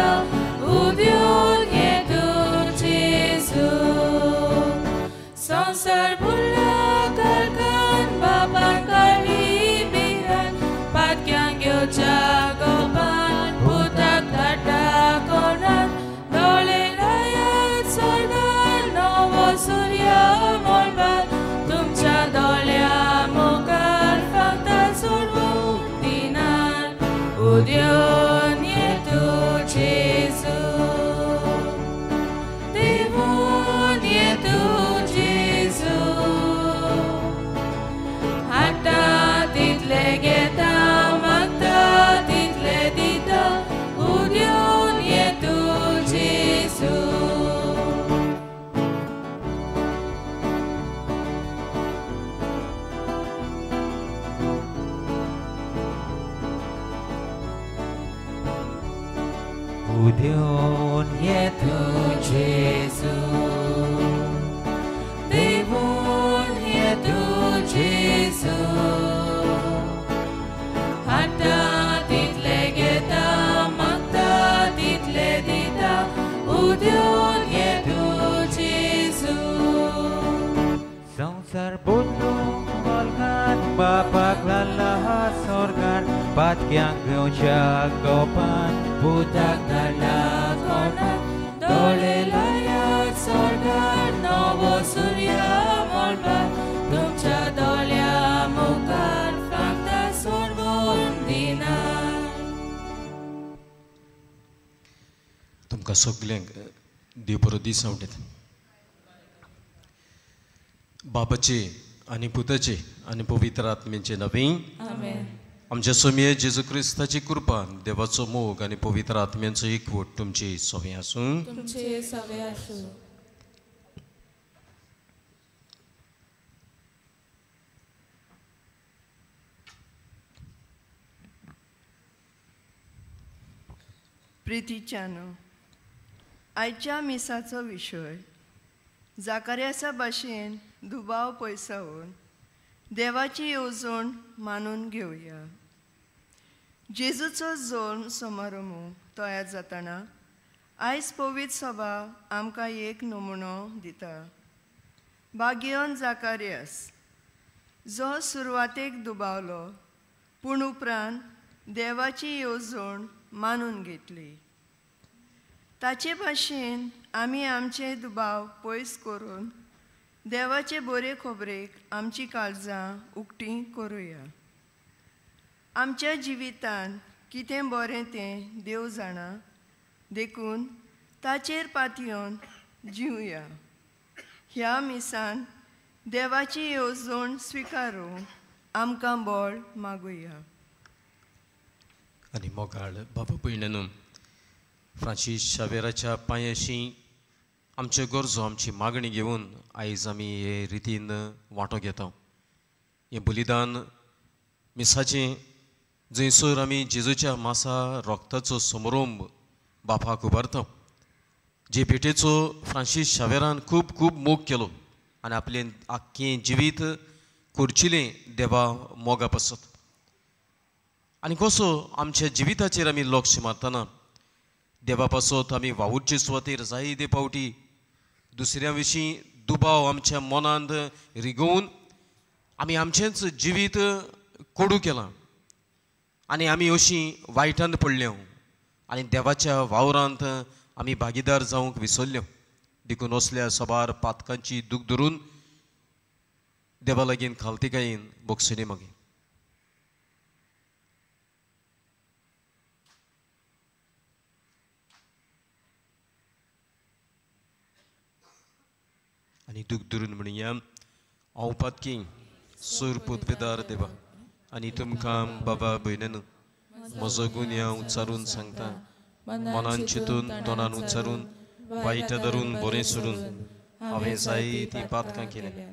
मागता उद्योन ये तूं जेजू संवसार बुडला काळखान बापान काडली भिरांत पातक्यांक घेवच्या गोपान पुताक धाडटा कोणाक दोळे लायात स्वर्गार नवो सूर्य मळबार तुमच्या दोळ्या मुखार फांकता सोडून दिनार उद्योन ये तूं जेजू देवून ये तूं जेजू हाडटा तितले घेता मागता तितले दिता उद्योन ये तूं जेजू. उद्योन ये तूं जेजू देवून ये तूं जेजू हाडटा तितले घेता मागता तितले दिता उद्योन ये तूं जेजू. संवसार बदलूंक बलकान बापाक लाला स्वर्गार पातक्यांक घेवच्या गोपान पुताक धाडला कोणाक दोळे लायात स्वर्गार नवो सूर्य मळबार तुमच्या दोळ्या मुखार फांकता सोडून दिनार. तुमकां सगल्यांक देव बरो दीस आवडटा. बाबाचे आनी पुताचे आनी पवित्र आत्म्याचे नांवी आमेन. आमच्या सोमये जेजू क्रिस्ताची कृपा, देवाचो मोग आनी पवित्र आत्म्यांचो एकवट तुमची सवे आसूं. तुमचे सवे आसूं. प्रितीच्यानो, आयच्या मिसाचो विशय जाकार्यासा भाशेन दुबाव पयसावन देवाची येवजण मानून घेवया. जेजूचो जल्म समारंभ तयार जातना आयज पवित्र सभा आमकां एक नमुनो दिता. भाग्यवन जाकारियास जो सुरवातेक दुबावलो पूण उपरांत देवाची येवजण मानून घेतली. ताचे भाशेन आमी आमचे दुबाव पयस करून देवाचे बरे खबरेक आमची काळजां उक्तीं करुया. आमच्या जिवितांत कितें बरें तें देव जाणा, देखून ताचेर पातयेवन जिवया. ह्या मिसान देवाची येवजण स्विकारूंक आमकां बळ मागुया. आनी मोगाळ बाबा भयणींनो, फ्रांसीस शावेराच्या पांयाशी आमच्यो गरजो, आमची मागणी घेवन आयज आमी हे रितीन वांटो घेता. हें बलिदान मिसाचें जंयसर आमी जेजूच्या मासा रोगताचो समारंभ बापाक उबारता, जे भेटेचो फ्रांसीस शावेरान खूब खूब मोग केलो आनी आपलें आख्खें जिवीत कोरचिलें देवा मोगा पासत. आनी कसो आमच्या जिविताचेर आमी लक्ष मारतना देवा पासत आमी वावुरचे सुवातेर जायते फावटी दुसऱ्या विशीं दुबाव आमच्या मनांत रिगोवन आमी आमचेंच जिवीत कोडू केलां आनी आमी अशीं वायटांत पडल्या आनी देवाच्या वावरांत आमी भागीदार जावंक विसरल्यो. देखून असल्या साबार पातकांची दूख धरून देवा लागीं खालतिकायेन बोगसणी मागीर. आनी दूख धरून म्हणया, हांव पातकी सूर पुतवेदार देवा आनी तुमकां बाबा भयणीन म्हजो गुन्यांव उच्चारून सांगता, मनान चिंतून तोंडान उच्चारून वायट धरून बरें सोडून हांवें जायतीं पातकां केल्या.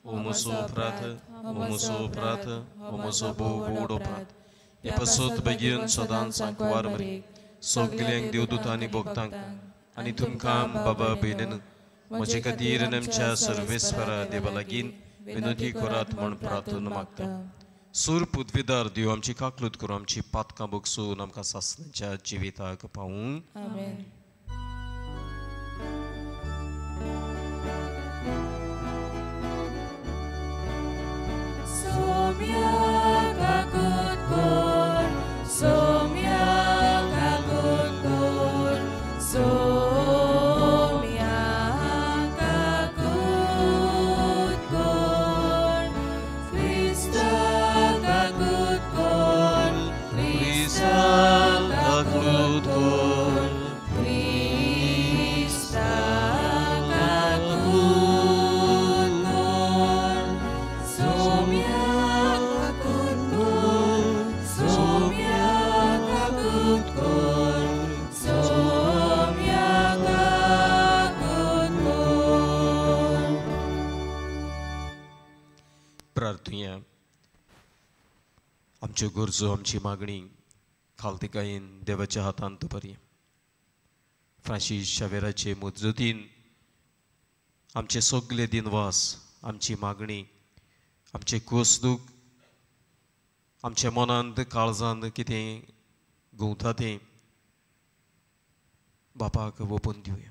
ओ म्हजो अपराध, ओ म्हजो अपराध, ओ म्हजो भोव व्हड अपराध. हे पासत बेगीन सदांच आंकवार मरे सगल्यांक देवदूत आनी भक्तांक आनी तुमकां बाबा भयणीन म्हजे खातीर आमच्या सर्वेस्परा देवा लागीं विनंती करात म्हूण प्रार्थना मागता. सूर पुदविदार देव आमची काकलूत करूं, आमची पातकां बगसून आमकां सासणाच्या जिविताक पावूं. आमेन. आमच्यो गरजो, आमची मागणी खालतिकायेन देवाच्या हातांत दवरया. फ्रांसीस शावेराचे मुजतीन आमचे सगळे दिनवास, आमची मागणी, आमचे खोसदूख, आमच्या मनांत काळजांत कितें घुंवता तें बापाक ओपून दिवया.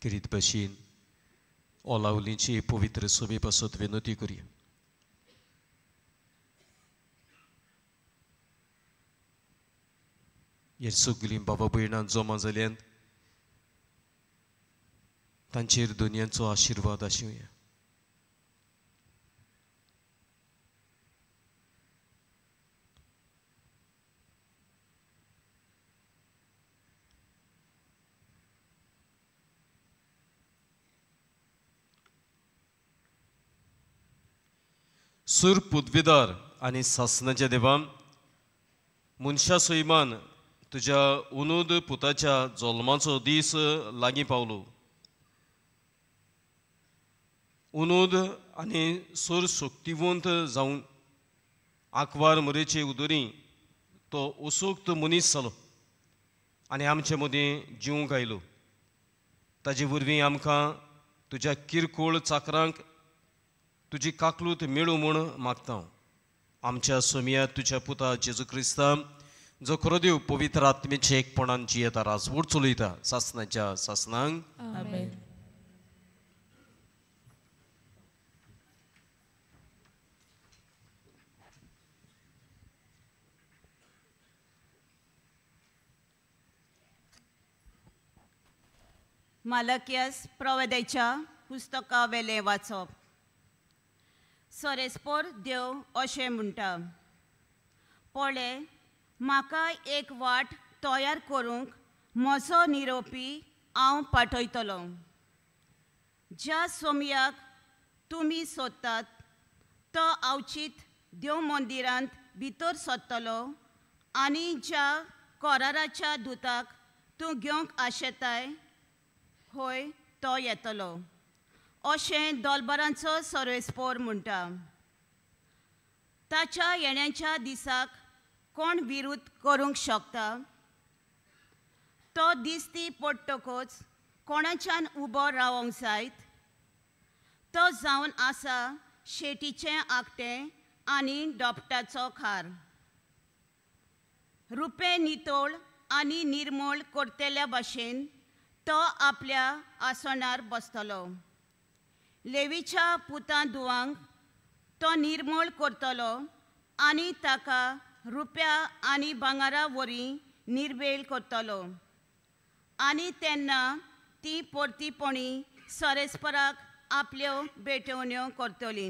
किरीत भशेन ओलावलींची पवित्र सोबे पासत विनंती करुया. हे सगळीं बाबा भयणां जमा जाल्यान तांचेर दुनियांचो आशिर्वाद आशिवया. सूर पुदविदार आनी सासनाच्या देवा, मनशा सैमान तुज्या उनूद पुताच्या जल्माचो दीस लागीं पावलो. उनूद आनी सूर शक्तिवंत जावन आंकवार मुरेचे उदरी तो उसोक्त मनीस जालो आनी आमचे मदीं जिवंक आयलो. ताजे वरवीं आमकां तुज्या किरकोळ चाकरांक तुजी काकलूत मेळूं म्हूण मागता. आमच्या सोमिया तुज्या पुता जेजू क्रिस्तांव जो खरो देव पवित्र आत्मेचे एकपणान जियेता, राजवट चलयता सासनाच्या सासनांक. आमेन. मालकियास प्रवेदाच्या पुस्तका वेलें वाचप. सरेस्पोर देव अशें म्हणटा, पळय म्हाका एक वाट तयार करूंक म्हजो निरोपी हांव पाठयतलो. ज्या सोमयाक तुमी सोदतात तो आवचीत देव मंदिरांत भितर सरतलो आनी ज्या कराराच्या दुताक तूं घेवंक आशेताय हय तो येतलो, अशें दोलबरांचो सर्वेस्पोर म्हणटा. ताच्या येण्याच्या दिसाक कोण विरोध करूंक शकता? तो दिसती पडटकच कोणाच्यान उबो रावंक जायत? तो जावन आसा शेटीचें आकटें आनी डोपटाचो खार. रुपें नितळ आनी निर्मळ करतल्या भाशेन तो आपल्या आसनार बसतलो. लेवीच्या पुतां धुवांक तो निर्मळ करतलो आनी ताका रुप्या आनी भांगरा वरी निर्बेल करतलो आनी तेन्ना ती परतीपणी सरेस्पराक आपल्यो भेटवण्यो करतली.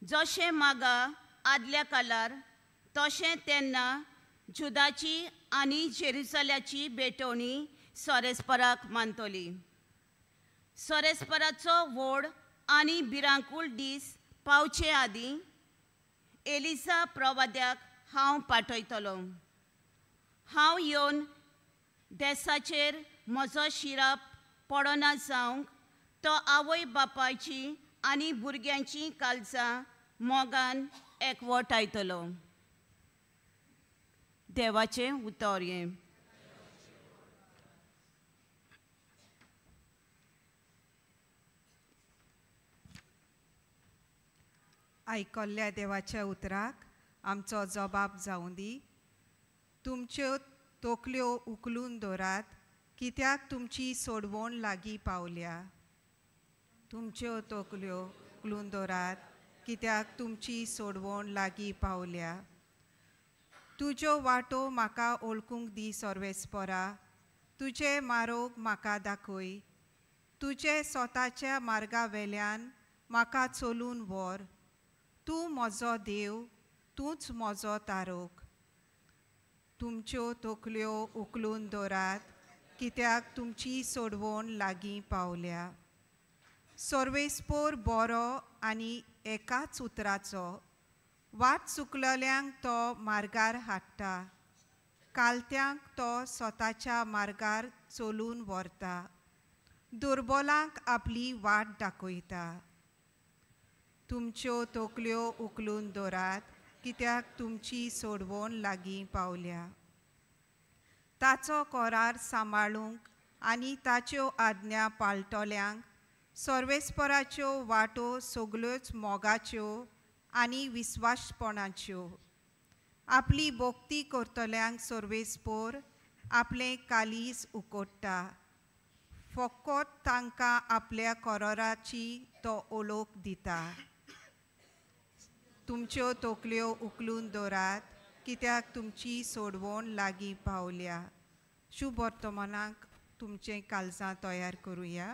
जशें मागा आदल्या काळार तशें तेन्ना जुदाची आनी जेरुसल्याची भेटवणी सरेस्पराक मानतली. सरेस्पराचो व्हड आनी भिरांकूळ दीस पावचे आदीं एलिसा प्रवाद्याक हांव पाठयतलो. हांव येवन देसाचेर म्हजो शिराप पडना जावंक तो आवय बापायची आनी भुरग्यांची काळजां मोगान एकवटायतलो. देवाचें उतर हें. आयकल्ल्या देवाच्या उतराक आमचो जबाब जावं दी. तुमच्यो तोकल्यो उखलून दवरात, कित्याक तुमची सोडवण लागीं पावल्या. तुमच्यो तोकल्यो उखलून दवरात, कित्याक तुमची सोडवण लागीं पावल्या. तुज्यो वाटो म्हाका ओळखूंक दी सर्वेस्परा, तुजे मारोग म्हाका दाखय. तुजे स्वताच्या मार्गा वेल्यान म्हाका चलून व्हर. तूं म्हजो देव, तूंच म्हजो तारोक. तुमच्यो तोकल्यो उखलून दवरात, कित्याक तुमची सोडवण लागीं पावल्या. सर्वेस्पोर बरो आनी एकाच उतराचो, वाट चुकलल्यांक तो मार्गार हाडटा, कालत्यांक तो स्वताच्या मार्गार चलून व्हरता, दुर्बलांक आपली वाट दाखयता. तुमच्यो तोकल्यो उखलून दवरात, कित्याक तुमची सोडवण लागीं पावल्या. ताचो करार सांबाळूंक आनी ताच्यो आज्ञा पाळटल्यांक सर्वेस्पराच्यो वाटो सगल्योच मोगाच्यो आनी विस्वासपणाच्यो. आपली भक्ती करतल्यांक सर्वेस्पोर आपलें कालीज उकोडटा, फकत तांकां आपल्या कराराची तो ओळख दिता. तुमच्यो तोकल्यो उखलून दवरात, कित्याक तुमची सोडवण लागीं पावल्या. शुभ वर्तमानाक तुमचें काळजां तयार करुया.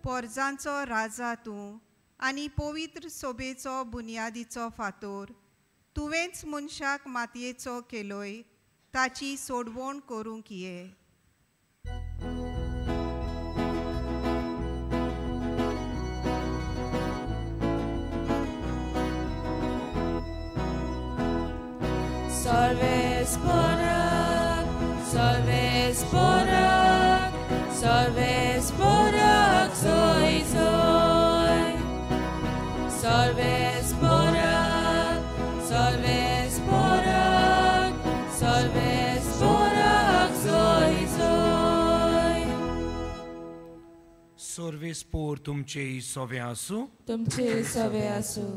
पोरजांचो राजा तूं आनी पवित्र सोबेचो बुन्यादीचो फातोर, तुवेंच मनशाक मातयेचो केलोय, ताची सोडवण करूंक ये. सर्वेस्पराक, सर्वेस्पराक, सर्वेस्पराक सोय सोय. सर्वेस्पराक, सर्वेस्पराक, सर्वेस्पराक सोय सोय. सर्वेस्पोर तुमचे सवे आसूं. तुमचे सवे आसूं.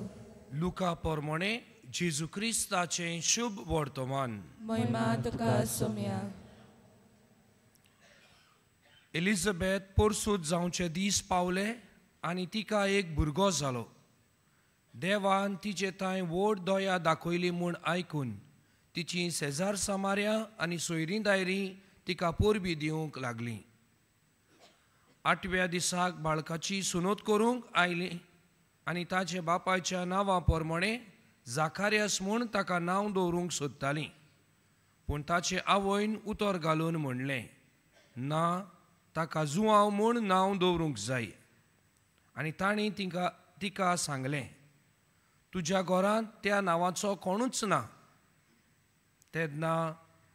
लुका प्रमाणे जेजू क्रिस्ताचें शुभ वर्तमान. महिमा तुका सोम्या. एलिझाबेथ परसूत जावचे दीस पावले आनी तिका एक भुरगो जालो. देवान तिचे थंय व्हड दया दाखयली म्हूण आयकून तिची शेजार सामार्या आनी सोयरीं दायरीं तिका परबी दिवंक लागली. आठव्या दिसाक बाळकाची सुनोत करूंक आयली आनी ताचे बापायच्या नांवा प्रमाणे जाकारियास म्हूण ताका नांव दवरूंक सोदतालीं. पूण ताचे आवयन उतर घालून म्हणलें, ना, ताका जुआंव म्हूण नांव दवरूंक जाय. आनी तांणी तिका सांगलें, तुज्या घरांत त्या नांवाचो कोणूच ना. तेन्ना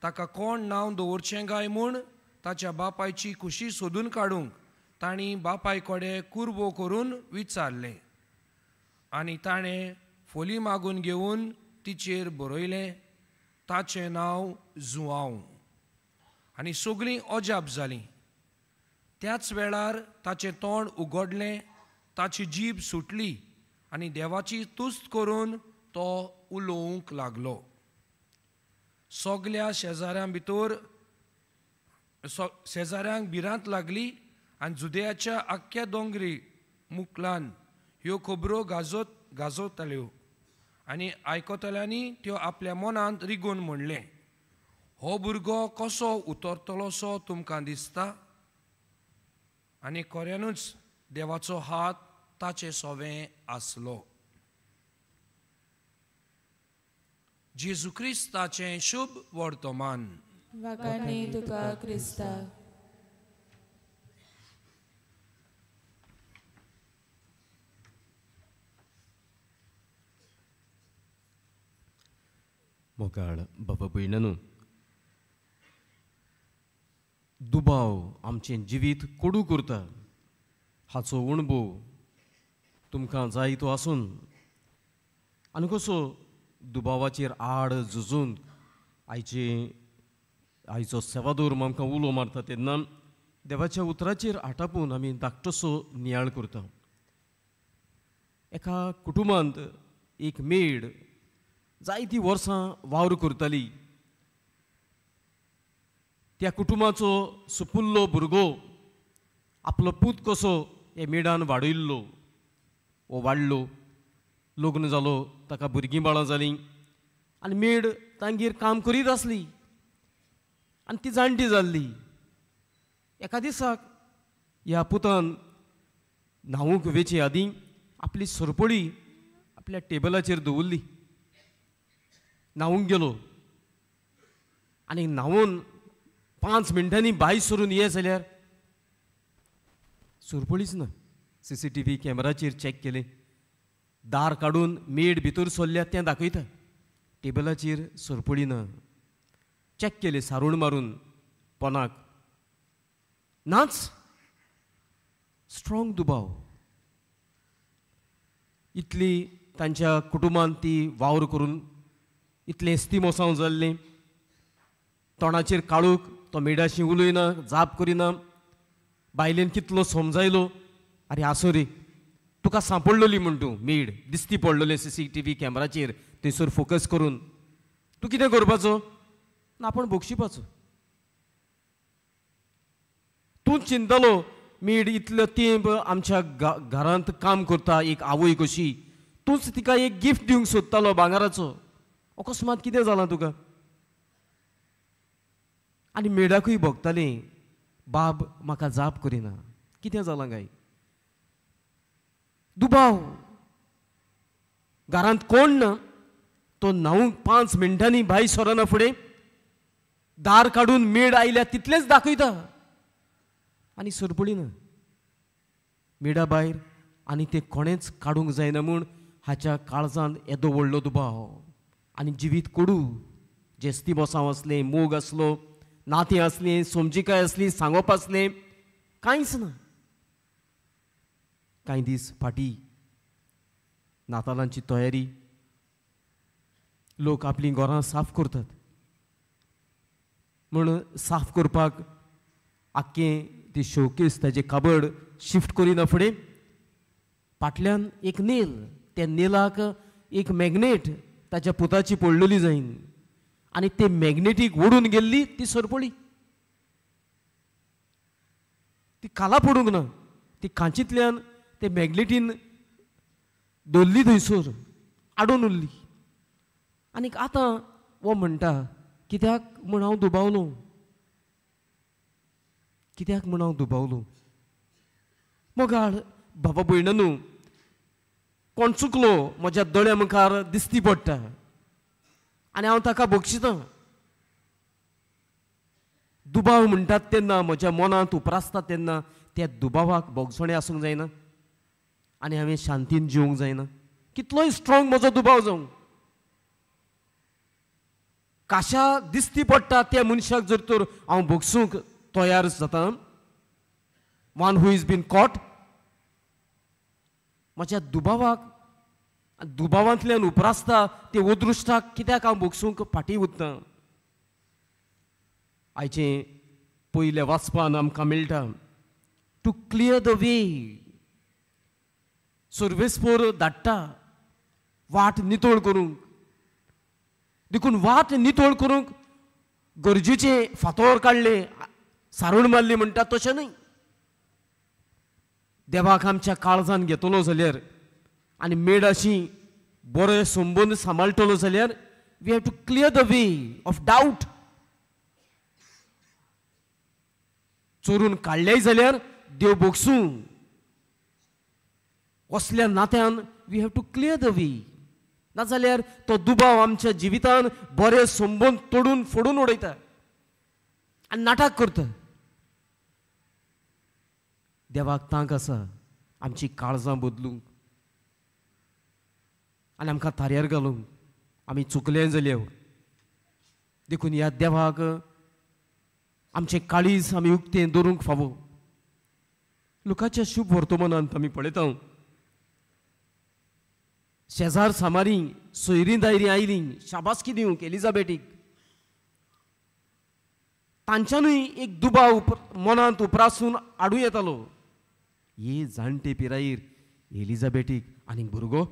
ताका कोण नांव दवरचें काय म्हूण ताच्या बापायची खुशी सोदून काडूंक तांणी बापाय कडेन कुरबो करून विचारलें. आनी ताणें फोली मागून घेवन तिचेर बरयलें, ताचें नांव जुआंव. आनी सगळीं अजाप जालीं. त्याच वेळार ताचें तोंड उगडलें, ताची जीब सुटली आनी देवाची तुस्त करून तो उलोवंक लागलो. सगल्या शेजाऱ्यां भितर शेजाऱ्यांक भिरांत लागली आनी जुदयाच्या आख्ख्या दोंगरी मुकलान ह्यो खबरो गाजोताल्यो आनी आयकतल्यांनी त्यो आपल्या मनांत रिगोवन म्हणलें, हो भुरगो कसो उतरतलोसो तुमकां दिसता? आनी खऱ्यानूच देवाचो हात ताचे सोवें आसलो. जेजू क्रिस्ताचें शुभ वर्तमान. वाखाणी तुका क्रिस्ता. मोगाळ बाबा भयणांनो, दुबाव आमचें जिवीत कोडू करता हाचो अणभव तुमकां जाय तो आसून आनी कसो दुबावाचेर आड झुजून आयचे आयचो सेवादोर आमकां उलो मारता तेन्ना देवाच्या उतराचेर आटापून आमी धाकटोसो नियाळ करता. एका कुटुंबांत एक मेड जायतीं वर्सां वावर करताली. त्या कुटुंबाचो सुपुल्लो भुरगो आपलो पूत कसो हे मेडान वाडयल्लो. हो वाडलो, लग्न जालो, ताका भुरगीं बाळां जालीं आनी मेड तांगेर काम करीत आसली आनी ती जाणटी जाल्ली. एका दिसाक ह्या पुतान न्हावूंक वेचे आदीं आपली सरपळी आपल्या टेबलाचेर दवरली. न्हावूंक गेलो आनी न्हावून 5 मिनटांनी भायर सरून ये जाल्यार सरपळीच ना. CCTV कॅमेराचेर चॅक केलें, दार काडून मेड भितर सरल्या तें दाखयता, टेबलाचेर सरपळी ना. चॅक केलें सारूण मारून पोनाक, नाच. स्ट्रॉंग दुबाव. इतली तांच्या कुटुंबान ती वावर करून इतलें एस्तिमोसांव जाल्लें, तोंडाचेर काळूक, तो मेडाशी उलयना, जाप करिना. बायलेन कितलो समजायलो, आरे आसूं रे, तुका सांपडलोली म्हूण तूं मेड दिसती पडलोलें CCTV कॅमेराचेर थंयसर फोकस करून, तूं कितें करपाचो ना, आपूण बक्षिपाचो. तूं चिंतलो मेड इतलो तेंप आमच्या घरांत काम करता एक आवय कशी, तूंच तिका एक गिफ्ट दिवंक सोदतालो भांगराचो, अकस्मात कितें जालां तुका? आनी मेडाकूय भोगतालें, बाब म्हाका जाप करिना, कितें जालां काय? दुबाव. घरांत कोण ना, तो न्हावूंक 5 मिनटांनी भायर सरना फुडें दार काडून मेड आयल्या तितलेंच दाखयता आनी सरपळी ना. मेडा भायर आनी तें कोणेंच काडूंक जायना म्हूण हाच्या काळजांत येदो व्हडलो दुबाव आनी जिवीत कोडू. जेस्ती बोसांव आसलें, मोग आसलो, नातीं आसलीं, समजिकाय आसली, सांगप आसलें, कांयच ना. कांय दीस फाटीं नातालांची तयारी, लोक आपलीं घरां साफ करतात म्हूण साफ करपाक आख्खें ती शोकेस ताजें काबड शिफ्ट करिना फुडें फाटल्यान एक नेल, त्या नेलाक एक मॅग्नेट ताच्या पुताची पडलेली जायन आनी ते मॅग्नेटीक ओडून गेल्ली ती सरपळी. ती खाला पडूंक ना, ती खांचींतल्यान ते मॅग्नेटीन धरली थंयसर आडून उरली. आनीक आतां हो म्हणटा, कित्याक म्हूण हांव दुबावलो, कित्याक म्हूण हांव दुबावलो? मोगाळ बाबा भयणांनो, कोण चुकलो म्हज्या दोळ्या मुखार दिसती पडटा आनी हांव ताका बक्षितां. दुबाव म्हणटात तेन्ना म्हज्या मनांत उप्रासता तेन्ना त्या दुबावाक भोगसणें आसूंक जायना आनी हांवें शांतीन जिवंक जायना. कितलोय स्ट्रॉंग म्हजो दुबाव जावं, काशा दिसती पडटा त्या मनशाक जर तर हांव भोगसूंक तयार जाता, one who is been caught, म्हज्या दुबावाक दुबावांतल्यान उप्रासता ते अदृश्टाक कित्याक हांव भोगसूंक फाटीं उरता? आयचें पयल्या वाचपान आमकां मेळटा, टू क्लियर the वे. सर्वेस्पोर धाडटा वाट नितळ करूंक. देखून वाट नितळ करूंक गरजेचें फातोर काडले, सारूण मारली म्हणटा तशें न्हय. देवाक आमच्या काळजान घेतलो जाल्यार आनी मेडाशी बरे संबंद सांबाळटलो जाल्यार we have to clear the way of doubt. चोरून काडलेय जाल्यार देव भोगसूं. असल्या नात्यान we have to clear the way. नाजाल्यार तो दुबाव आमच्या जिवितान बरे संबंद तोडून फोडून उडयता आनी नाटक करता. देवाक तांक आसा आमची काळजां बदलूंक आनी आमकां थाऱ्यार घालूंक. आमी चुकले जाल्यार देखून ह्या देवाक आमचें काळीज आमी उक्तें दवरूंक फावो. लोकांच्या शुभ वर्तमानांत आमी पळयता शेजार सामारी सोयरीं दायरीं आयलीं शाबासकी दिवंक एलिझाबेटीक. तांच्यानूय एक दुबाव मनांत उप्रासून हाडूं येतालो, हे जाणटे पिरायेर एलिझाबेटीक आनीक भुरगो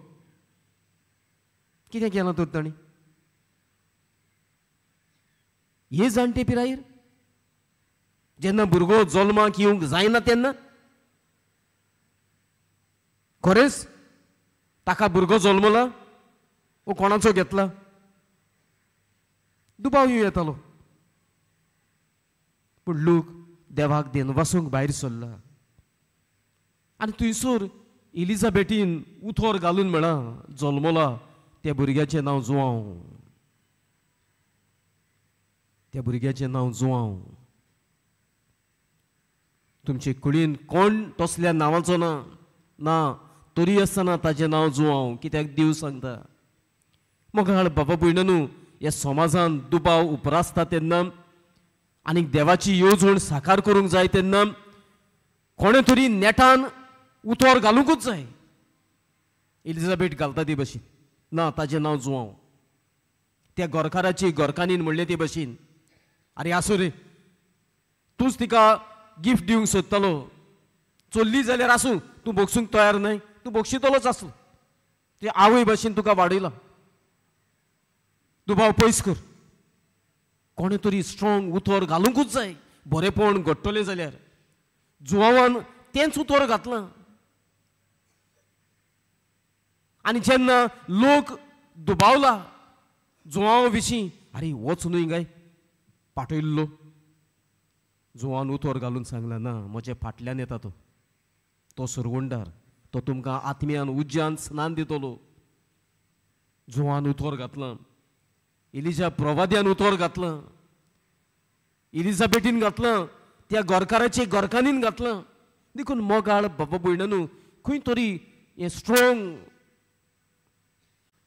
कितें केलां तर ताणें? हे जाणटे पिरायेर जेन्ना भुरगो जल्माक येवंक जायना तेन्ना खरेंच ताका भुरगो जल्मला वो कोणाचो घेतला? दुबाव येवं येतालो. पूण लोक देवाक देनवासूंक भायर सरला आनी थंयसर एलिझाबेटीन उथोर घालून म्हळां जल्मला त्या भुरग्याचें नांव जुआंव, त्या भुरग्याचें नांव जुआंव. तुमचे कुडीन कोण तसल्या नांवाचो ना ना तरी आसतना ताचें नांव जुआंव, कित्याक देव सांगता. मोगाळ बाबा भयणांनो, ह्या समाजान दुबाव उप्रासता तेन्ना आनी देवाची येवजण साकार करूंक जाय तेन्ना कोणें तरी नेटान उतर घालुंकूच जाय. एलिझाबेट घालता ती भशेन ना ताचें नांव जुआंव. त्या गोरकाराची गोरकानीन म्हणलें ते भशेन, आरे आसूं रे, तूंच तिका गिफ्ट दिवंक सोदतालो, चल्ली जाल्यार आसूं, तूं बक्षूंक तयार न्हय, तूं बक्षितलोच आसूं, ती आवय भशेन तुका वाडयला, दुबाव पयस कर. कोणें तरी स्ट्रॉंग उतर घालुंकूच जाय बरेपण घडटलें जाल्यार. जुआंवान तेंच उतर घातलां आनी जेन्ना लोक दुबावला जुआंव विशीं, आरे वच न्हय काय पाटयल्लो, जुआन उतर घालून सांगला ना म्हजे फाटल्यान येता तो, तो सरवणदार, तो तुमकां आत्म्यान उज्यान स्नान दितलो. जुआन उतर घातलां, एलिजा प्रवाद्यान उतर घातलां, एलिझाबेटीन घातलां, त्या गोरकाराचे गोरकानीन घातलां. देखून मोगाळ बाबा भयणांनो, खंय तरी हें स्ट्रॉंग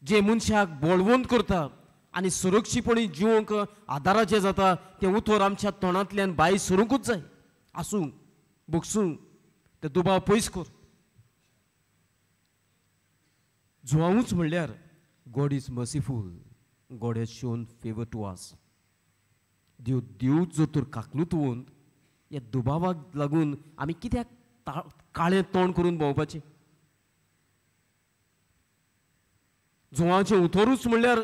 जे मनशाक बळवंत करता आनी सुरक्षीपणी जिवंक आदाराचें जाता तें उतर आमच्या तोंडांतल्यान भायर सरूंकूच जाय. आसूं बगसूं ते दुबाव पयस कर. जुआंवूच म्हणल्यार God is merciful, God has shown favour to us. देव देवूच जर तर काकलूत ह्या दुबावाक लागून आमी कित्याक काळें तोंड करून भोंवपाचें? जुआंचें उतरूच म्हणल्यार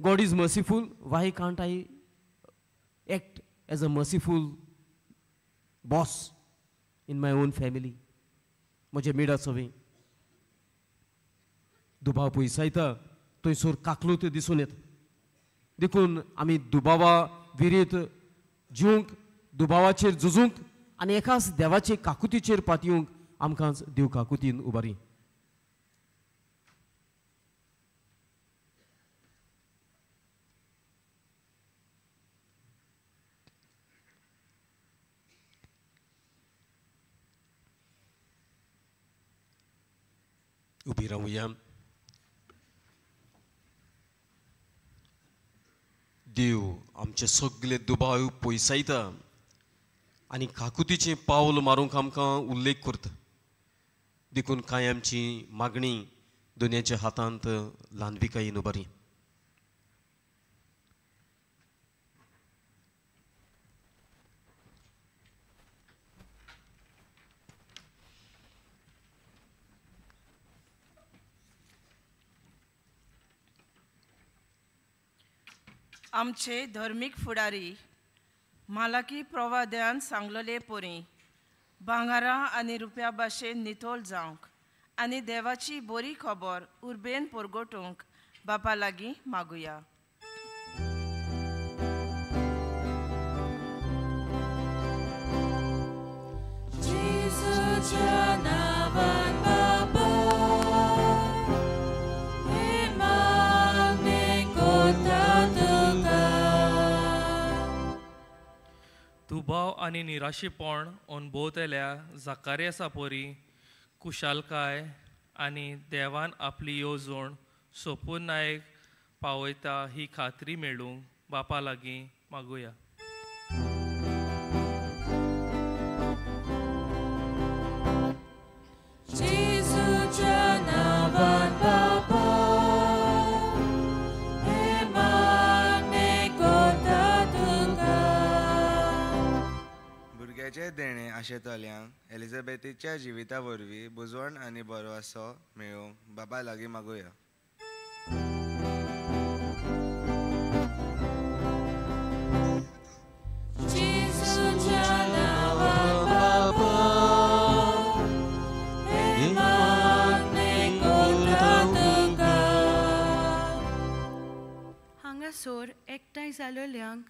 God is merciful, why can't I act as a merciful boss in my own family? म्हजे मेडा सवें दुबाव पयसायता थंयसर काकलूत दिसून येता. देखून आमी दुबावा विरीत जिवंक, दुबावाचेर झुजूंक आनी एकाच देवाचे काकुतीचेर पातयेवंक आमकां देव काकुतीन उबारी. उबी रावया. देव आमचे सगळे दुबाव पयसायता आनी काकुतीचें पावल मारूंक आमकां उल्लेख करता. देखून कांय आमची मागणी दुनियाच्या हातांत ल्हानविकायेन उबारी. आमचे धर्मीक फुडारी मालाकी प्रवाद्यान सांगलेले परी भांगरां आनी रुपया भाशेन नितळ जावंक आनी देवाची बरी खबर उर्बेन परगटूंक बापा लागीं मागुया. जेजूच्या नांवान बापा. आनी निराशेपण अणभवतल्या जाकारियासा परी कुशालकाय आनी देवान आपली येवजण सोपूर्णायेक पावयता ही खात्री मेळूंक बापा लागीं मागुया. जेजूच्या नांवान बापा हे मागणें करता तुका. भुरग्याचें देणें आशेतल्यांक एलिझाबेथीच्या जिविता वरवीं बुजवण आनी भरवंसो मेळोवंक बाबा लागीं मागुया. जेजूच्या नांवान बापा हे मागणें करता तुका. हांगासर एकठांय जाल्ल्यांक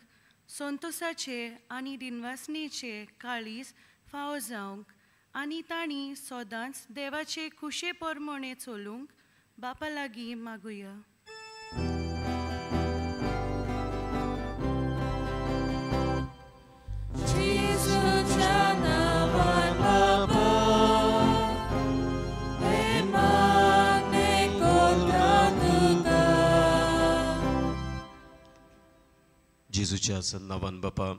संतोसाचे आनी दिनवासनेचे काळीज फावो जावंक आनी तांणी सदांच देवाचे खुशे प्रमाणे चलूंक बापा लागीं मागुया. जेजूच्या नांवान बापा हे मागणें करता तुका. जेजूच्या नांवान बापा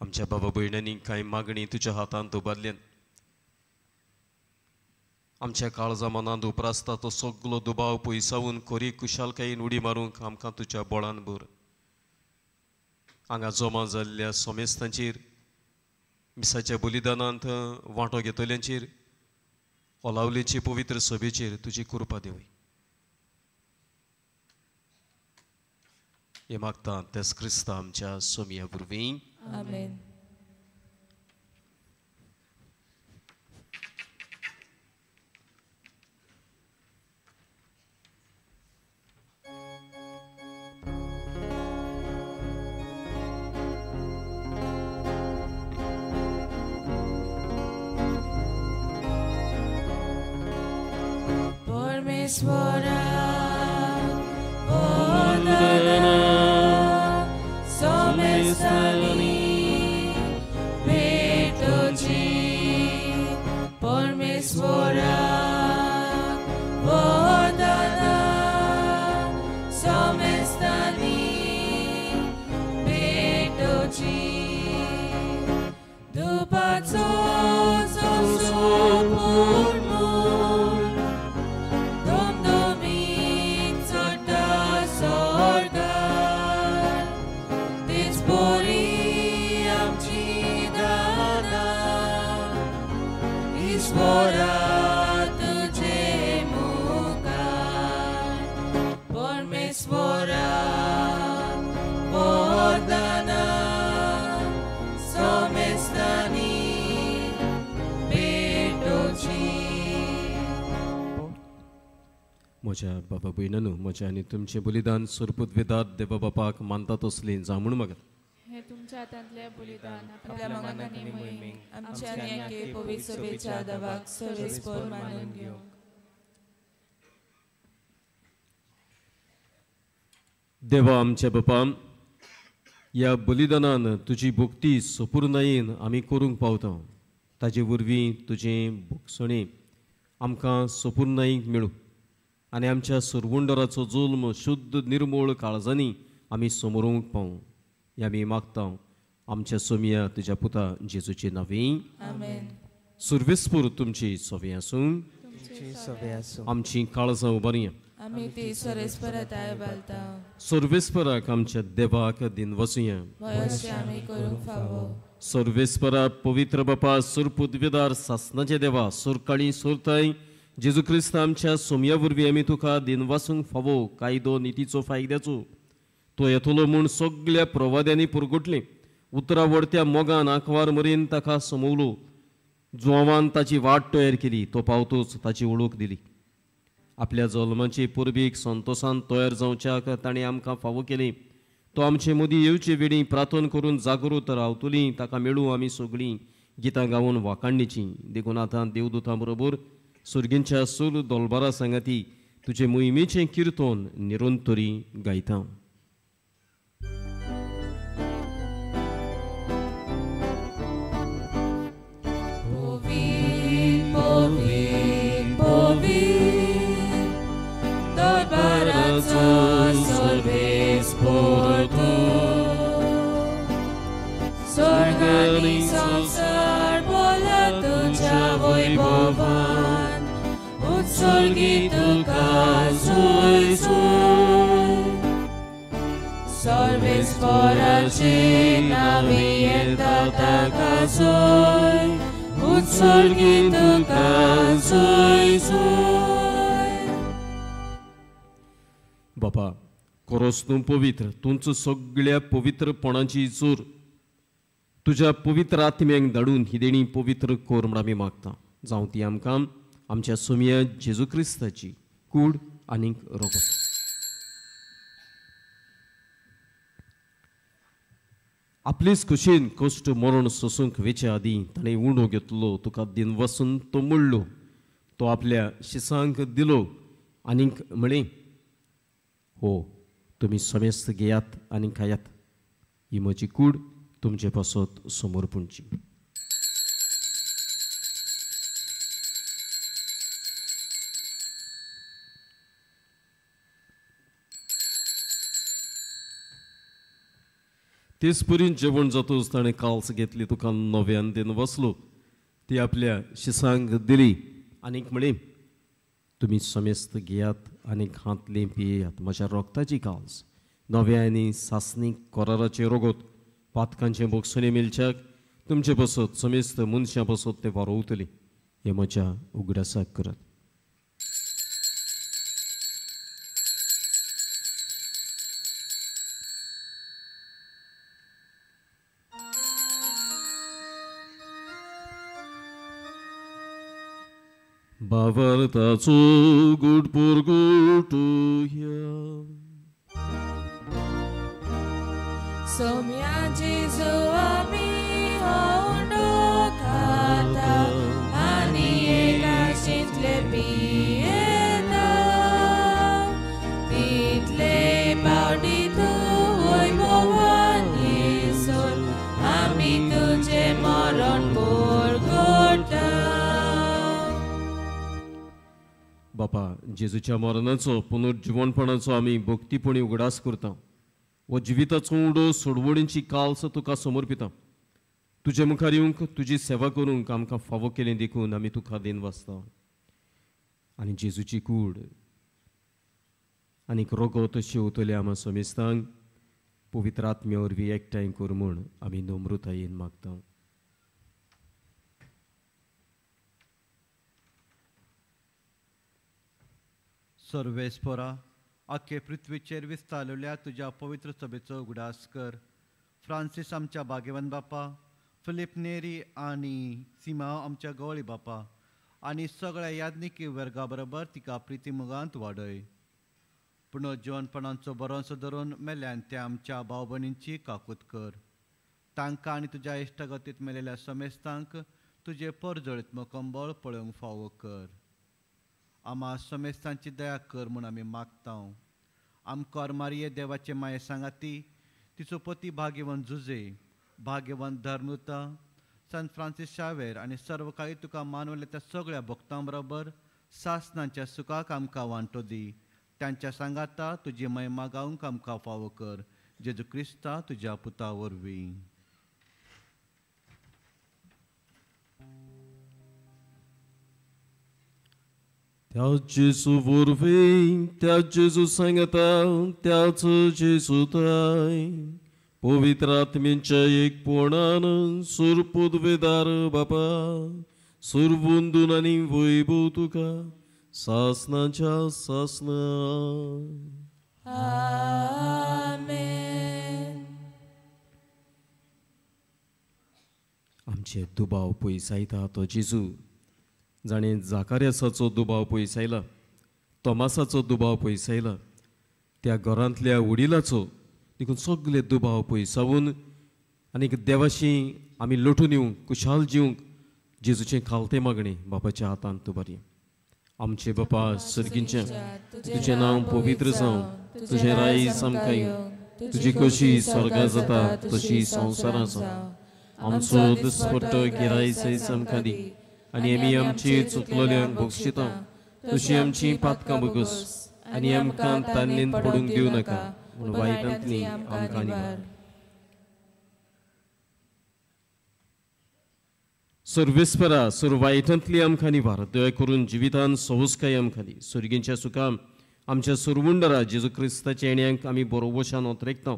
आमच्या बाबा भयणांनी कांय मागणी तुज्या हातांत उबारल्यान. आमच्या काळजा मनांत उप्रासता तो सगलो दुबाव पयसावून खोरी कुशालकायेन उडी मारूंक आमकां तुज्या बळान भर. हांगा जमा जाल्ल्या सोमेस्तांचेर, मिसाच्या बलिदानांत वांटो घेतल्यांचेर, ओलावलेचे पवित्र सभेचेर तुजी कृपा देवय. हे मागता तेच क्रिस्ता आमच्या सोमया वरवीं. आमेन. परमेश्वरा वंदना सोमेस्तानी भेटोची. परमेश्वरा वंदना सोमेस्तानी भेटोची. दुपाचो सोपूर्ण दुमदुमीक चडटा सोर्गार, तेच बरी आमची दानां ईश्वरा तुजे मुखार. परमेश्वरा वरदाना सोमेस्तानी भेटोची. म्हज्या बाबा भयणांनो, म्हज्या आनी तुमचें बलिदान सोरपूत देवा बापाक मानता तसलें जावं म्हूण मागता. हे तुमच्या हातांतलें बलिदान आपल्या मनाक आनी मोहिमेक आमच्या आनी एके पवित्र सभेच्या देवाक सर्वेस्पर मानून घेवंक. देवा आमच्या बापा, ह्या बलिदानान तुजी भक्ती सपूर्णायेन आमी करूंक पावता. ताजे वरवीं तुजें भोगसणें आमकां सपूर्णायेक मेळूं आनी आमच्या सरवंडराचो जुल्म शुद्ध निर्मूळ काळजांनी आमी समरोवंक पावूं. हे आमी मागता आमच्या सोमया तुज्या पुता जेजूचे नांवी. आमेन. सुर्वेस्पूर तुमची सोवे आसूं. आमची काळजां उबारया. आमी ती सर्वेस्परा ताय बालता. सर्वेस्पराक आमच्या देवाक दिन वचुया. आमी करूंक फावो. सर्वेस्परा पवित्र बापा सुरपूत विदार सासनाचे देवा सुरकाळी सुरताय जेजू क्रिस्त आमच्या सोमया वरवीं आमी तुका दिन वासूंक फावो कायदो नितीचो फायद्याचो तो येतलो म्हूण सगल्या प्रवाद्यांनी पुरगुटलें. उतरां वडत्या मोगान आंकवार मरेन ताका समवलो. जुवान ताची वाट तयार केली, तो पावतोच ताची वळख दिली. आपल्या जल्माचे परबीक संतोसान तयार जावच्याक ताणें आमकां फावो केलें. तो आमचे मदीं येवचे वेळी प्रार्थना करून जागृत रावतली, ताका मेळूं आमी सगळीं गितां गावन वाखाणणीचीं. देखून आतां देवदूतां बरोबर सुर्गींच्या सूर दोलबारा सांगाती तुजे मोहिमेचें किर्तन निरंतरी गायता. उत्सर्गी तुका जय जय. सर्वेस्पराचे नांवे येता ताका जय, उत्सर्गी तुका जय जय. बापा कोरोस तूं पवित्र, तुमचो सगळ्या पवित्रपणाची जोर तुज्या पवित्र आत्म्यांक धाडून ही देणी पवित्र कोर म्हण आमी मागता. जावं ती आमकां आमच्या सोम्या जेजू क्रिस्ताची कूड आनीक रगत. आपलेच खुशेन कश्ट मरण सोसूंक वेचे आदीं ताणें उणो घेतलो, तुका दिन वसून तो मोडलो, तो आपल्या शिसांक दिलो आनीक म्हळें, हो तुमी समेस्त घेयात आनी खायात, ही म्हजी कूड तुमचे पासत समर्पणची. तेच परीन जेवण जातूच ताणें काल्स घेतली, तुका नव्यान दिन बसलो, ती आपल्या शिसांक दिली आनीक म्हळें, तुमी समेस्त घेयात आनी हांतलें पियेयात, म्हज्या रोगताची काल्स नव्या आनी सासणीक कोराराचें रोगोत पातकांचें बोगसणें मेळच्याक तुमचे बसत समेस्त मनशां बसत तें वारोवतलीं, हें म्हज्या उगडासाक करात. भावार्थाचो गुड पुरगुटुया. सोम्या जेजू आमी हो उंडो खाता आनी एकाशींतले पियेता, तितले पावटी तूं वैभवान येसून आमी तुजें मरण पुरगुटा. बापा जेजूच्या मरणाचो पुनर्जिवणपणाचो आमी भक्तीपणी उगडास करता. हो जिविताचो उडो सोडवणीची काल्स तुका समर्पिता. तुजे मुखार येवंक तुजी सेवा करूंक आमकां फावो केलें देखून आमी तुका then वाचता. आनी जेजूची कूड आनीक रोगत शेवतले आमा समेस्तांक पवित्र आत्म्या वरवीं एकठांय कर म्हूण आमी नम्रतायेन मागता. सर्वेस्परा आख्खे पृथ्वीचेर विस्तारलेल्या तुज्या पवित्र सभेचो उगडास कर. फ्रांसीस आमच्या भाग्यवंत बापा, फिलीप नेरी आनी सिमांव आमच्या गवळी बापा आनी सगळ्या याज्ञिकी वर्गा बरोबर तिका प्रितीमुगांत वाडय. पुनर्जिवनपणाचो बरोसो धरून मेल्यान त्या आमच्या भाव भयणींची काकूत कर. तांकां आनी तुज्या इश्टागतींत मेलेल्या समेस्तांक तुजें परजळीत कंबळ पळोवंक फावो कर. आमा समेस्तांची दया कर म्हूण आमी मागता. आमकां मारिये देवाचे माये सांगाती तिचो पती भाग्यवंत जुजे, भाग्यवंत धर्मदूता संत फ्रांसीस शावेर आनी सर्व काळी तुका मानवल्या त्या सगळ्या भक्तां बरोबर सासनांच्या सुखाक आमकां वांटो दी. तांच्या सांगाता तुजी महिमा गावंक आमकां फावो कर. जेजू क्रिस्ता तुज्या पुता वरवीं. त्याच जेजू वरवीं, त्याच जेजू सांगता, त्याच जेजू ताय पवित्र आत्म्यांच्या एकपणान सूर पदवेदार बापा सुरवंदून आनी वैभव तुका सासनाच्या सासना. आमेन. आमचे दुबाव पयसायता तो जेजू, जाणें जाकार्यासाचो दुबाव पयसायला, तोमासाचो दुबाव पयसायला, त्या घरांतल्या वडिलाचो, देखून सगळे दुबाव पयसावून आनीक देवाशी आमी लोटून येवंक कुशाल जिवंक जेजूचें खालतें मागणें बापाच्या हातांत तुबारी. आमचे बापा सर्गींचे, तुजें नांव पवित्र जावं, तुजें रायज आमकां येवं, तुजी कशी स्वर्गां जाता तशी संवसारां जावं. आमचो दिसपट्टो गिरायस आमकां दी आनी आमी आमची चुकलोल्यांक बक्षिता तशी आमची पातकां बगस आनी आमकां तान्नेन पडूंक दिवं नाका म्हूण वायटांतली आमकां निवार. सर्वेस्परा सुरवायटांतली आमकां निवार, दया करून जिवितान सवस्काय आमकां दी. सुर्गींच्या सुखान आमच्या सुरवुंडरा जेजू क्रिस्ताच्या येण्यांक आमी बरोबशान ओतरेकता,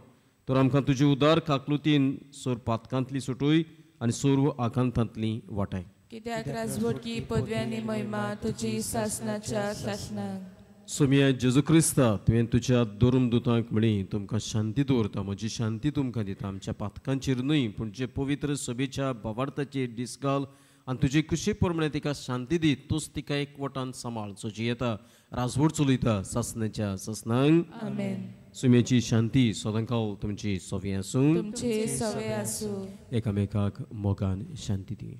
तर आमकां तुजी उदार काकलुतीन सोर पातकांतली सुटूय आनी सर्व आकांतांतली वाटाय. कित्याक राजवटकी पदव्यांनी महिमा तुजी सासनाच्या सासनाक. सोमिया जेजू क्रिस्ता, तुवें तुज्या धर्म दुतांक म्हळी, तुमकां शांती दवरता, म्हजी शांती तुमकां दिता. आमच्या पातकांचेर न्हय पूण जे पवित्र सभेच्या भावार्थाचेर डिस्काल आनी तुजे कुशी प्रमाणे तिका शांती दी. तूच तिका एकवटान सांबाळ, सो जियेता राजवट चलयता सासनाच्या सासनांक. आमेन. सुम्याची शांती सदांकाल तुमची सवे आसूं, तुमचे सवे आसूं. एकामेकाक मोगान शांती दी.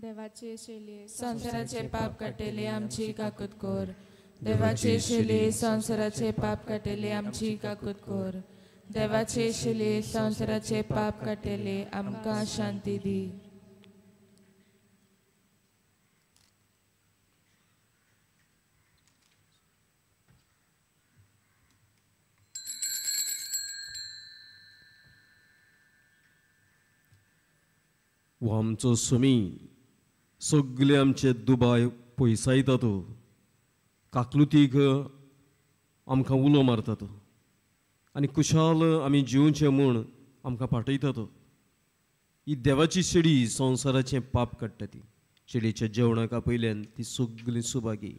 देवाचे शेले संवसाराचे पाप काडटले आमची काकूत कर. देवाचे शेले संवसाराचे पाप काडटले आमची काकूत कर. देवाचे शेले संवसाराचे पाप काडटले आमकां शांती दी. हो आमचो सुमी सगळे आमचे दुबाय पयसायतात, काकलुतीक आमकां उलो मारतात आनी कुशाल आमी जिवचें म्हूण आमकां पाठयतात. ही देवाची शेडी संवसाराचें पाप काडटा. ती शेडीच्या जेवणाक आपयल्यान ती सगळी सुभागी.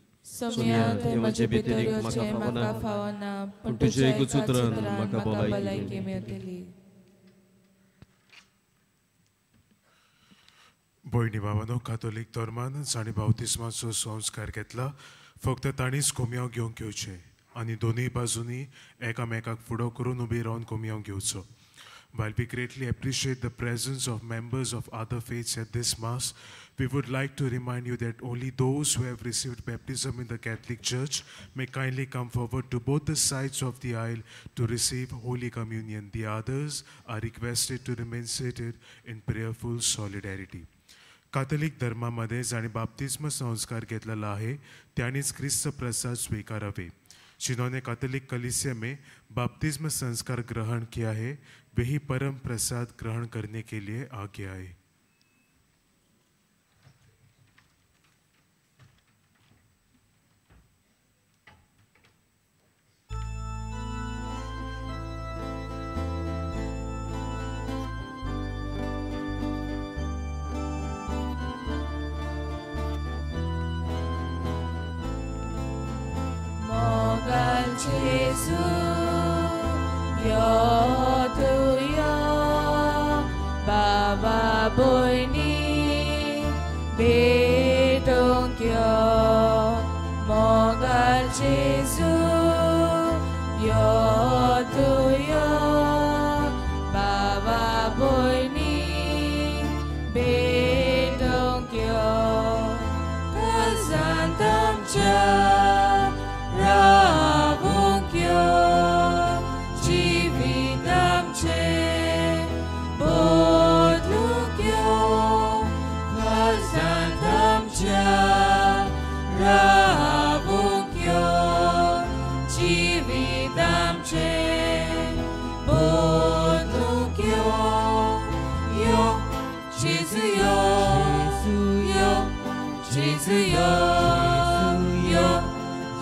देवाचे भितर म्हाका फावना, पूण तुज्या एकूच उतरान म्हाका भलायकी मेळटली. भयणी भावानो, कातोलीक धर्मान जांणी बावतिस्माचो संस्कार घेतला फक्त तांणीच कोमयांव घेवंक येवचें आनी दोनूय बाजूंनी एकामेकाक फुडो करून उबी रावन कोमयांव घेवचो. While we greatly appreciate the presence of members of other faiths at this Mass, we would like to remind you that only those who have received baptism in the Catholic Church may kindly come forward to both the sides of the aisle to receive Holy Communion. The others are requested to remain seated in prayerful solidarity. Catholic धर्मामध्ये जांणी बाप्तिस्म संस्कार घेतलेला आहे त्यांनीच क्रिस्त प्रसाद स्वीकारावे. जिन्होंने Catholic कलीसिया में बाप्तिस्म संस्कार ग्रहण किया है वही परम प्रसाद ग्रहण करने के लिए आगे आए. Jesu, yo tu yo, Baba boyni, bedong yo, Mogal Jesu, yo tu yo, Baba boyni, bedong yo, Kazantam cha.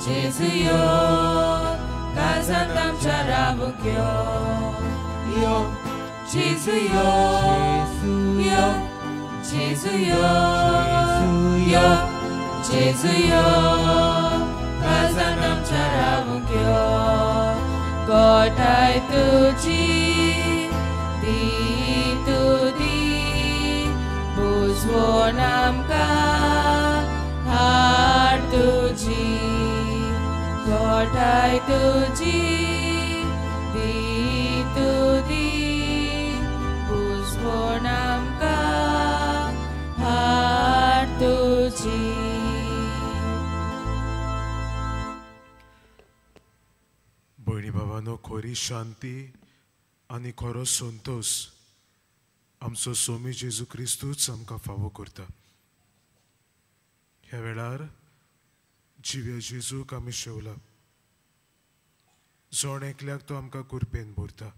Jesu yo, kazantam charavukyo, yo, Jesu yo, yo, Jesu yo, yo, Jesu yo, kazantam charavukyo, Kotai tuji, di tudi, buzwonam ka, har tuji. Kotai tuji, di tudi, buzwonam ka, har tuji. भयणी भावानो, खरी शांती आनी खरो संतोष आमचो स्वामी जेजू क्रिस्तूच आमकां फावो करता. ह्या वेळार जिव्या जेजूक आमी शेवला. जण एकल्याक तो आमकां कुरपेन भरता.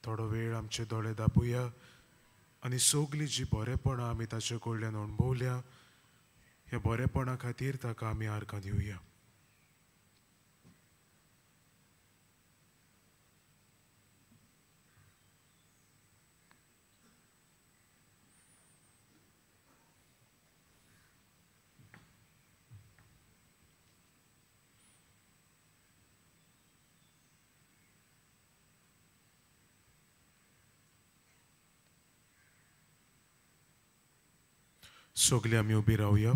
थोडो वेळ आमचे दोळे दापुया आनी सगळीं जी बरेपणां आमी ताचे कडल्यान अणभवल्या ह्या बरेपणा खातीर ताका आमी आर्गां दिवया. सगळीं आमी उबी रावया.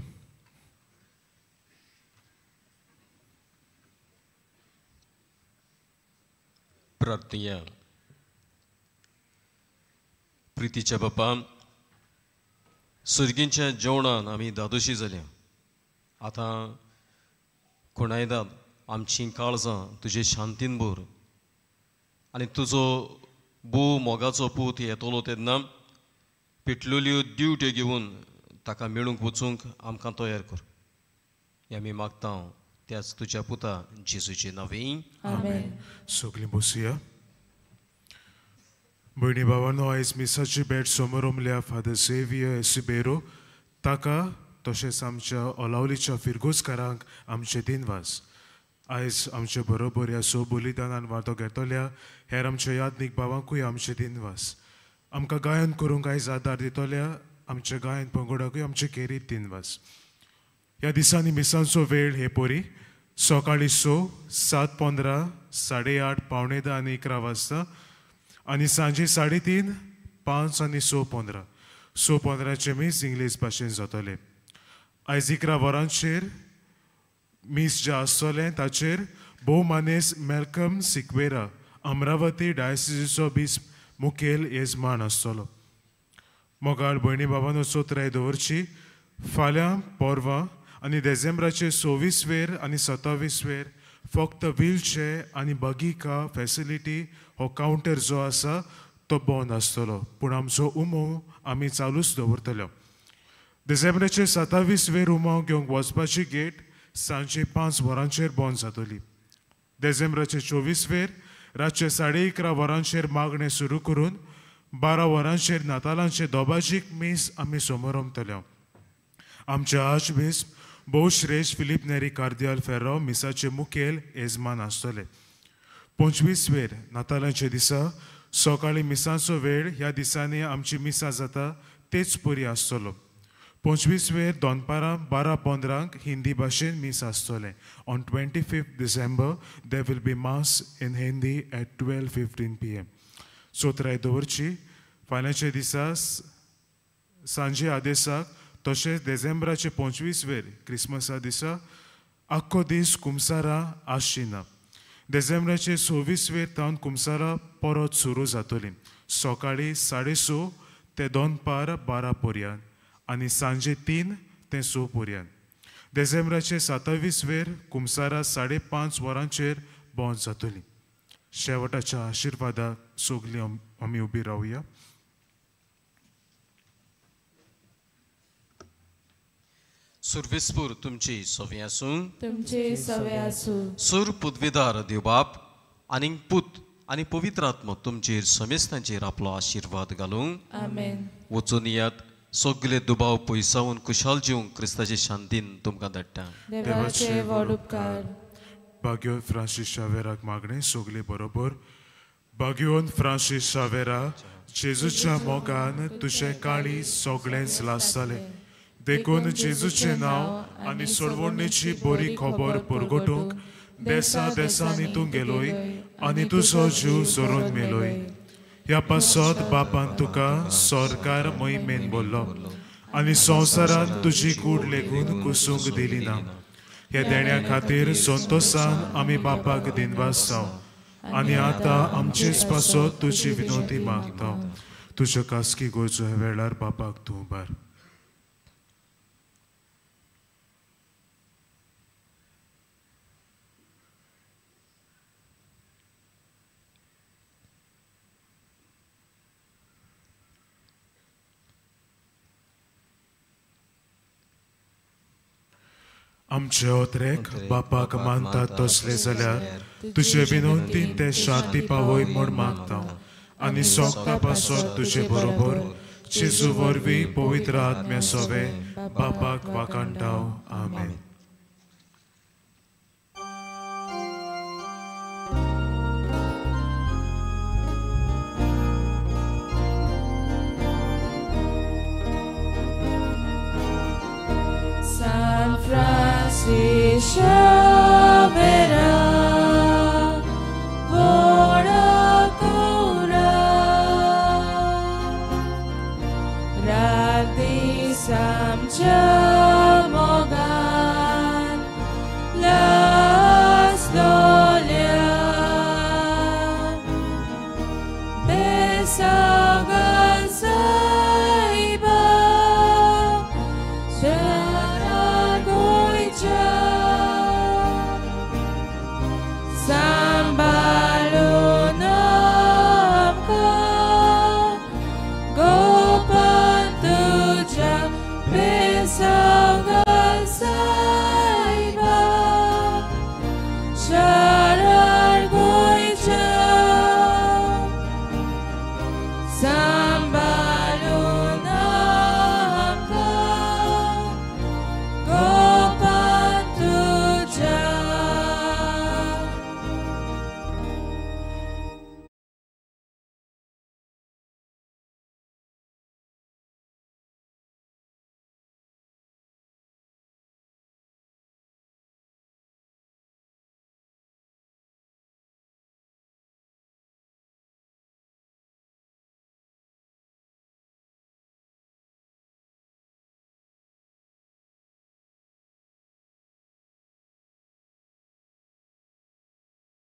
प्रार्थना. प्रितीच्या बापा, सर्गींच्या जेवणान आमी दादोशी जाल्या. आतां कोणायदाद आमचीं काळजां तुजे शांतीन भर आनी तुजो भोव मोगाचो पूत येतलो तेन्ना पेटलेल्यो दिवट्यो घेवन ताका मेळूंक वचूंक आमकां तयार कर. हें आमी मागता त्याच तुज्या पुता जेजूचे नांवे. आमेन. सगळीं बसुया. भयणी भावांनो, आयज मिसाची भेट समोरमल्या फादर झेवियर एसिबेरो ताका तशेंच आमच्या ओलावलीच्या फिरगोजकारांक आमचे दिनवास. आयज आमचे बरोबर ह्या सो बलिदानान वांटो घेतल्या हेर आमच्या यादनीक भावांकूय आमचे दिनवास. आमकां गायन करूंक आयज आदार दितल्या आमच्या गायन पंगडाकूय आमचे खेरीत दिनवास. ह्या दिसांनी मिसांचो वेळ हे परी सकाळीं 6, 7:15, 8:30, 9:45 आनी 11 वाजता आनी सांजे 3:30, 5 आनी 6:15. 6:15 मीस इंग्लीश भाशेन जातलें. आयज 11 वरांचेर मीस जें आसतलें ताचेर भोव मानेस मेलकम सिक्वेरा अमरावती डायसिसीचो बीस मुखेल येजमान आसतलो. मोगाळ भयणी बाबांनो, चोत्राय दवरची. फाल्यां पोरवां आनी देझेंब्राचे 26 वेर आनी 27 वेर फक्त व्हीलचेर आनी बगिका फॅसिलिटी हो कावंटर जो आसा तो बंद आसतलो, पूण आमचो उमो आमी चालूच दवरतले. देझेंब्राचे 27 वेर उमाव घेवंक वचपाची गेट सांजे 5 वरांचेर बंद जातली. देझेंब्राचे 24 वेर रातचे 11:30 वरांचेर मागणें सुरू करून 12 वरांचेर नातालांचे दोबाजीक मीस आमी समोरमतले. आमचे आर्चबिस्प भोवश्रेश्ठ फिलीप नेरी कार्दियाल फेर्राव मिसाचे मुखेल येजमान आसतले. 25 वेर नातालांचे दिसा सकाळीं मिसांचो वेळ ह्या दिसांनी आमची मिसां जाता तेच परी आसतलो. 25 वेर दनपारां 12:15 हिंदी भाशेन मीस आसतलें. On 25 December there will be mass in Hindi at 12:15 PM. चोत्राय दवरची. फाल्यांच्या दिसा सांजे आदेसाक तशेंच देझेंब्राचे 25 वेर क्रिसमसा दिसा आख्खो दीस कुमसारां आसची ना. देझेंब्राचे 26 वेर तावन कुमसारां परत सुरू जातलीं. सकाळीं 6:30 ते दनपार 12 पर्यंत आनी सांजे 3 ते 6 पर्यंत. देझेंब्राचे 27 वेर कुमसारां 5:30 वरांचेर बंद जातलीं. शेवटाच्या आशिर्वादाक सगळीं आमी उबी रावया. सुर्वेस्पूर तुमची सवे आसूं, तुमचे सवे आसूं. सूर पुदविदार देवबाप आनी पूत आनी पवित्र आत्मो तुमचेर समेस्तांचेर आपलो आशिर्वाद घालूं. आमेन. वचून यात सगळे दुबाव पयसावन कुशाल जिवंक क्रिस्ताचे शांतीन तुमकां धाडटा. देवाचे व्हड उपकार. बाग्योन फ्रांसीस शावेराक मागणें सगळे बरोबर. बाग्योन फ्रांसीस शावेरा, जेजूच्या मोगान तुजें काळीज सगळेंच लासतलें, देखून जेजूचें नांव आनी सोडवणेची बरी खबर परगटूंक देसा देसांनी तूं गेलोय आनी तुजो जीव सोरून मेलोय. ह्या पासत बापान तुका सरकार मोहिमेन बोल्लो आनी संवसारान तुजी कूड लेगून कुसूंक दिली ना. ह्या देण्या खातीर संतोसान आमी बापाक दिनवास जावं आनी आतां आमचेच पासत तुजी विनोदी मागता. तुज्यो खासगी गरजो ह्या वेळार बापाक तूं उबार. आमचे ओत्रेक बापाक मानतात तसले जाल्यार तुजे विनंतीन ते शांती पावय म्हूण मागता आनी सोगता पासत तुजे बरोबर जेजू वरवीं पवित्र आत्म्या सोवे बापाक वाखाणटाव. आमेन. San Francisco Vera, Vora Cura, Radi Samcha.